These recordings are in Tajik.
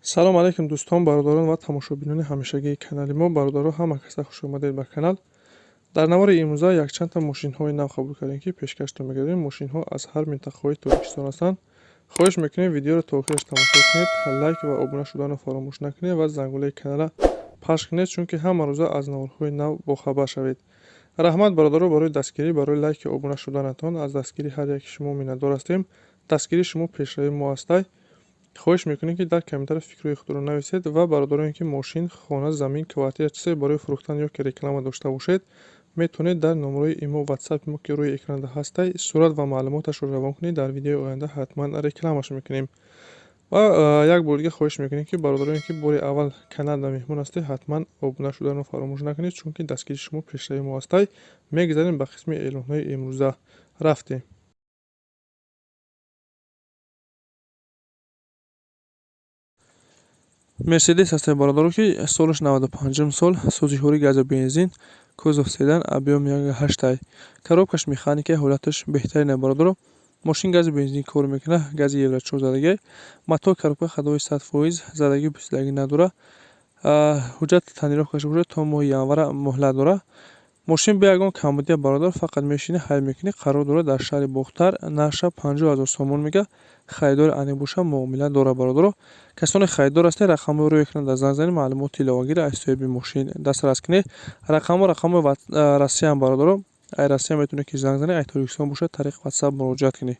Салом алейкум, дӯстон, бародарон ва тамошобинони ҳамешагии канали мо. Бародаро, ҳама каса хуш омадед ба канал. Дар навори имрӯза якчандта мошинҳои нав қабул кардем, ки пешкаштон мегардем. Мошинҳо аз ҳар минтақаҳои Тоҷикистон ҳастанд. Хоҳиш мекунем, видеоро то охираш тамошо кунед, лайк ва обуна шуданро фаромӯш накунед ва зангулаи каналра пахш кунед, чунки ҳама рӯза аз наворҳои нав бохабар шавед. Раҳмат, бародаро, барои дастгирӣ, барои лайки обуна шуданатон. Аз дастгирии ҳар яки шумо миннатдор ҳастем. Дастгирии шумо пешравии мо ҳастай. Хоҳиш мекунем, ки дар комментария фикрҳои худро нависед ва бародароне, ки мошин, хона, замин, квартира, чизе барои фурӯхтан ё ки реклама дошта бошед, метавонед дар номерои имо, ватсапи мо, ки рӯи экранда ҳастай, сурат ва маълумоташро равон кунед. Дар видеои оянда ҳатман рекламаш мекунем. Ва як бор дига хоҳиш мекунем, ки бародароне, ки бори аввал каналда меҳмон ҳастед, ҳатман обуна шуданро фаромӯш накунед, чунки дастгирии шумо пешравии мо ҳастай. Мегузарем ба қисми эълонҳои имрӯза. Рафтем. Мерседес ҳастай, бародаро, ки солаш 95-ум сол, сӯзишвории газу бензин, кузов седан, объём 1,8-ай, коробкаш механика, ҳолаташ беҳтарина. Бародаро, мошин гази бензин кор мекунад, гази евро 4 задагӣ, мотор, коробка ходовой 100%, задагӣ, пусидагӣ надорад. Ҳуҷҷат тонировкаш бошад, то моҳи январа муҳлат дорад. Мошин бе ягон камбудия, бародар, фақат мешинӣ, ҳай мекунӣ. Қарор дорад дар шаҳри Бохтар, нархша 50 000 сомон мега. Харидори аниқ боша, муомила дорад. Бародаро, касоне харидор ҳастед, рақамҳои рӯи экран занг занед, маълумоти иловагиро аз соҳиби мошин дастрас кунед. Рақамҳо рақамҳои Россияам, бародаро. Ай Россия метавонед, ки занг занед, ай Тоҷикистон бошад, тариқи ватсап муроҷиат кунед.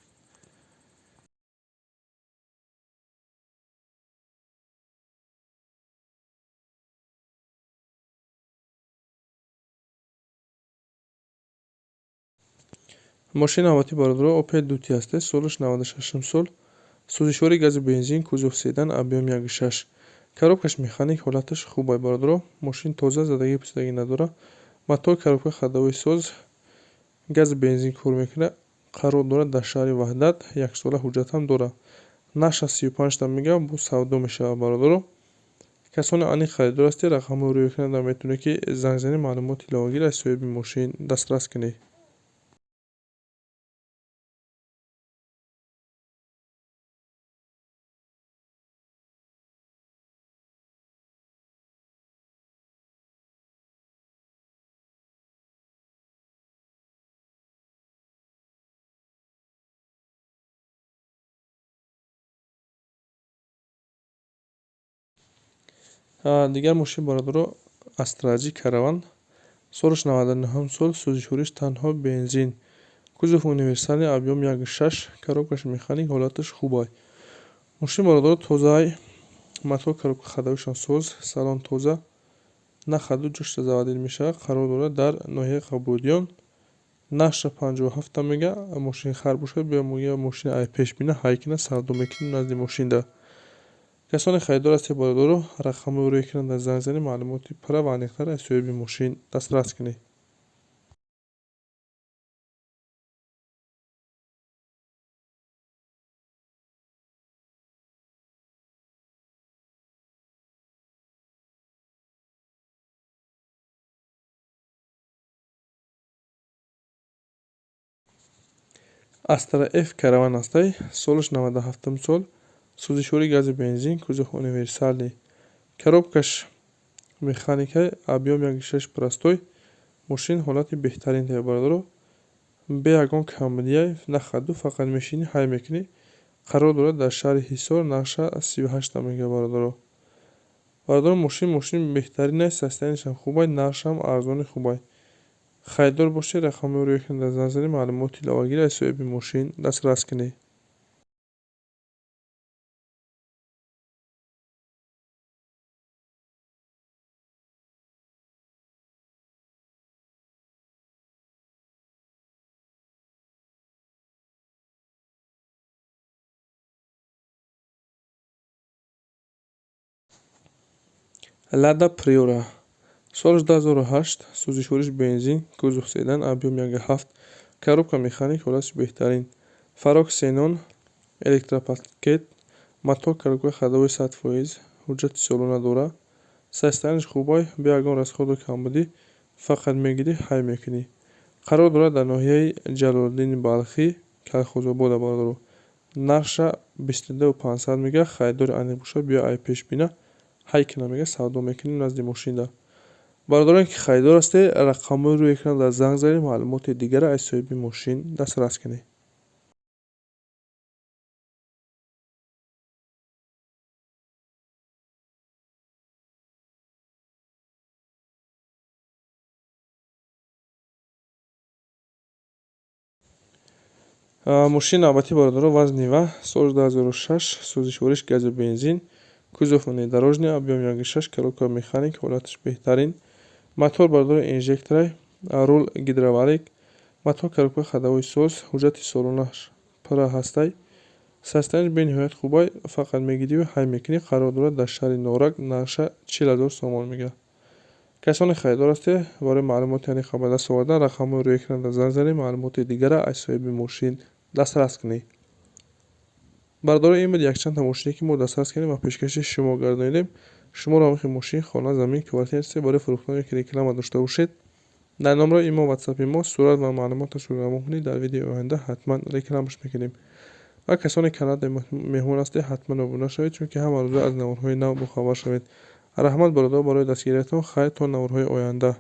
Мошини навбатӣ, бародаро, Опел Дути ҳастед, солаш 96-ум сол, сӯзишвории гази бензин, кузов седан, объём 1,6, коробкаш механик, ҳолаташ хуб ай. Бародаро, мошин тоза, задагӣ, пусидагӣ надорад, мотор, коробка ходовой соз, гази бензин кор мекунад. Қарор дорад дар шаҳри Ваҳдат, яксола ҳуҷҷатам дорад. Нархаш 35-та мега, бо савдо мешавад. Бародаро, касоне аниқ харидор ҳастед, рақамҳои рӯи экран метавонед, ки занг занед, маълумоти иловагиро аз соҳиби мошин дастрас кунед. Дигар мошин, бародаро, Астра Ҷи Караван, солаш 99-ум сол, сӯзишвориш танҳо бензин, кузов универсальный, объём 1,6, коробкаш механик, ҳолаташ хуб ай. Мошин, бародаро, тозаай, мотор, коробка ходовойшон соз, салон тоза, на ходу, ҷошта заводить мешавад. Қарор дорад дар ноҳияи Қабулдиён, нархша 57-та мега. Мошинхар бошад, биё, мошини ай пеш бина, ҳай кина, савдо мекунем назди мошинда. Касоне харидор ҳастед, бародаро, рақамҳои рӯи экран занг занед, маълумоти пурра ва аниқтар аз соҳиби мошин дастрас кунед. Астра Ф Караван ҳастай, солаш 97-ум сол, сӯзишвории гази бензин, кузов универсальный, коробкаш механика, объём 1,6, простой. Мошин ҳолати беҳтарин дорад, бародаро, бе ягон камбудия, на ходу, фақат мешинӣ, ҳай мекунӣ. Қарор дорад дар шаҳри Ҳисор, нархша 38-та мега. Бародаро, мошин беҳтарин аст, состояниешам хуб ай, нархшам арзони хуб ай. Харидор бошед, рақамҳои рӯи экран занг занед, маълумоти иловагиро аз соҳиби мошин дастрас кунед. Лада Приора, соли 2008, сӯзишвориш бензин, кузов седан, объём 1,7, коробка механик, ҳолати беҳтарин, фарок ксенон, электропакет, мотор, коробка ходовой 100%, ҳуҷҷати солона дорад, состояниеш хубай, бе ягон расходу камбудӣ, фақат мегирӣ, ҳай мекунӣ. Қарор дорад дар ноҳияи Ҷалолиддини Балхӣ, Калхозобода. Бародаро, Нархша 22 500 мега. Харидори аниқ боша, биё ай пеш бина, ҳай кина мега, савдо мекунем назди мошинда. Бародарон, ки харидор ҳастед, рақамҳои рӯи экран дар занг занед, маълумоти дигарро аз соҳиби мошин дастрас кунед. Мошини навбатӣ, бародаро, ВАЗ Нива, соли 2006, сӯзишвориш газу бензин, кузов внедорожный, объем 1,6, коробка механик, ҳолаташ беҳтарин. Мотор, бародаро, инжекторай, рул гидравлик, мотор, коробка ходовой соз, ҳуҷҷати солонааш пурра ҳастай. Состоянияш бениҳоят хубай, фақат мегирию ҳай мекунӣ. Қарор дорад дар шаҳри Норак, нархша 40 000 сомон мегирад. Касоне харидор ҳастед, барои маълумоти аниқ ба даст овардан рақамҳои рӯи экран дар занг занед, маълумоти дигарро аз соҳиби мошин дастрас кунед. Бародаро, ин буд якчандта мошине, ки мо дастрас кардем ва пешкаши шумо гардонидем. Шуморо ҳамихел мошин, хона, замин, квартира барои фурӯхтан ё ки реклама дошта бошед, дар номраи имо, ватсапи мо сурат ва маълумоташро равон кунед, дар видеои оянда ҳатман рекламаш мекунем. Ва касоне каналда меҳмон ҳастед, ҳатман обуна шавед, чунки ҳама рӯза аз наворҳои нав бохабар шавед. Раҳмат, бародаро, барои дастгириятон. Хайр, то наворҳои оянда.